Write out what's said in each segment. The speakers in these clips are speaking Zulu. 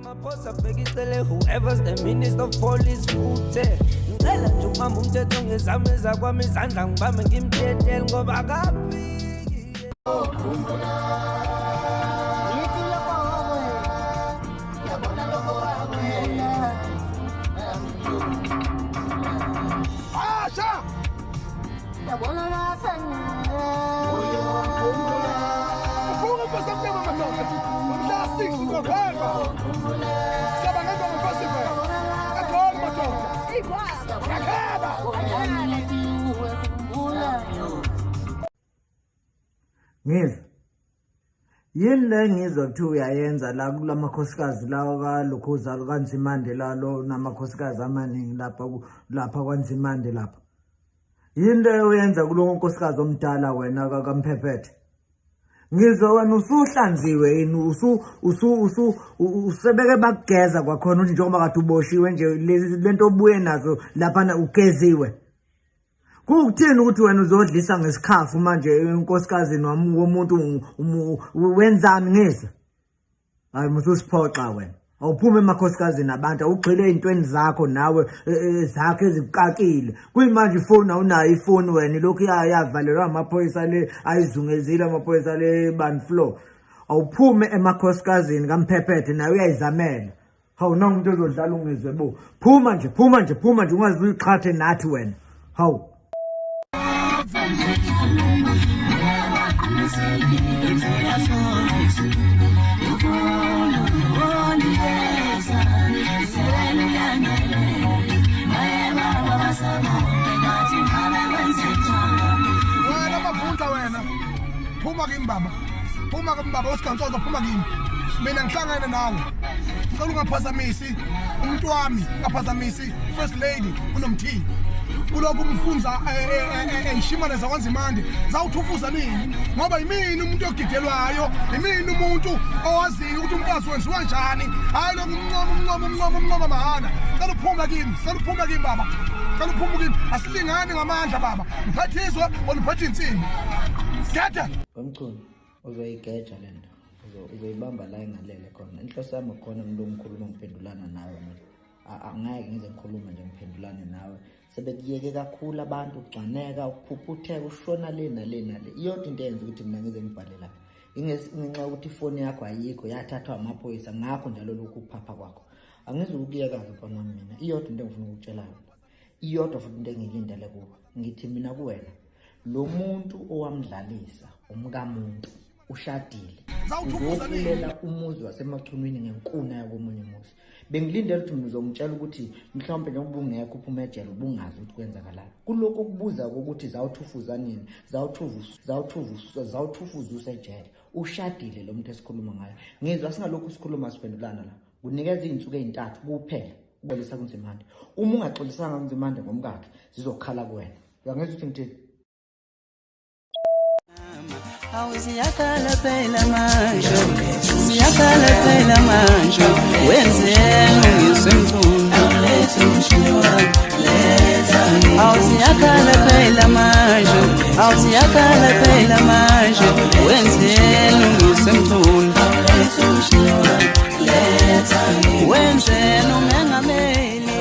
Ramaphosa bheka icele, whoever's the minister of police futhe. Ngicela nje ukubamba umthetho ngezami ezakwami izandla, ngibambe ngimtetele ngoba akaphiki. Asha! Ufunga umfasamnyama madoda. Umhla 6 November. Sicabanga ngoma festival. Egoli madoda. Yakheba. Ngizwa. Yini le ngizwa kuthiwa uyayenza la kulamakhosikazi lawa kalokhuza kaNzimande lalo namakhosikazi amaningi lapha lapha kwaNzimande lapha. Yini le uyenza kulo nkosikazi omdala wena kaMphephethe? Ngizwa wena usuhlanziwe yini usu usu usu usebeke bakugeza kwakhona ukuthi njengoba kade uboshiwe nje lento obuye nazo lapha ugeziwe. Kuwukuthini ukuthi wena uzodlisa ngesikhafu manje enkosikazini wami womuntu wenzani ngizwe? Hayi mususiphoxa wena. Awuphume emakhosikazini abantu awugxile ey'ntweni zakho nawe e, e, zakho ezikukakile. Kuyimanje ifoni awunayo ifoni wena ilokhu yavalelwa amaphoyisa le ayizungezile amaphoyisa le ban floor. Awuphume emakhosikazini kaMphephethe naye uyayizamela. Hawu nangu umuntu ozodlala ungizwe bo. Phuma nje, phuma nje, phuma nje ungaze uyiqhathe nathi wena. Hawu. Wena mavundla wena. Phuma kimi baba. Phuma kimi baba usigansozo phuma kimi. Mina ngihlangene nawe. Ngicela ungaphazamisi umuntu wami, ungaphazamisi first lady unomthini. Kulokhu umfunza eyishimane eh, eh, eh, zakwaNzimande zawuthufuza nini ngoba yimina umuntu ogidelwayo, yimina umuntu owaziyo ukuthi umfazi wenziwa njani. Hayi lokhu umncoma umncoma umncoma umncoma mahhala. Cela uphume kimi, cela uphume kimi baba. Cela uphume kimi. Asilingani ngamandla baba. Ngiphathe izwe wena uphathe insimbi. Gede. Wemchunu uzoyigeja le nto uzoyibamba la engalele khona. Inhloso yami khona ngilokhu ngikhuluma ngiphendulana nawe mina. Angeke ngize ngikhulume nje ngiphendulane nawe. Sebekuyeke kakhulu abantu ukugcwaneka, ukuphuphutheka, ushona le nale nale. Iyodwa into eyenza ukuthi mina ngize ngibhale lapha. Ingenxa yokuthi ifoni yakho ayikho yathathwa amaphoyisa ngakho njalo lokhu ukuphapha kwakho. Angizukukuyeka-ke mfana wami mina. Iyodwa into engifuna ukukutshela yona. Iyodwa futhi into engiyilindele kuwe. Ngithi mina kuwena lo muntu owamdlalisa umkamuntu ushadile uzofulela umuzi wasemachunwini ngenkuna yakomunye umuzi. Bengilindele ukuthi mina uzongitshela ukuthi mhlawumbe njengoba ubungekho uphuma ejele ubungazi ukuthi kwenzakalani. Kulokhu okubuza kokuthi zawuthufuza nini, zawuthufuza usejele. Ushadile lo muntu esikhuluma ngayo. Ngizwa singalokhu sikhuluma siphendulana la. Kunikeza iy'nsuku ey'ntathu kuphela ukuxolisa kuNzimande. Uma ungaxolisanga kuNzimande ngomkakhe zizokhala kuwena. Uyangizwa ukuthi ngithini? Awu siyakhala phela manje, siyakhala phela manje, wenzeni ngisemthundu. Awu siyakhala phela manje, awu siyakhala phela manje, wenzeni ngisemthundu. Wenzeni umengameli.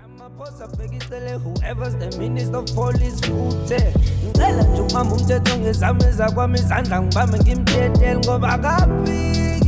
Ramaphosa bheka icele, whoever's the minister of police futhe. Ngicela nje ukubamba umthetho ngezami ezakwami izandla, ngibambe ngimtetele ngoba akaphiki.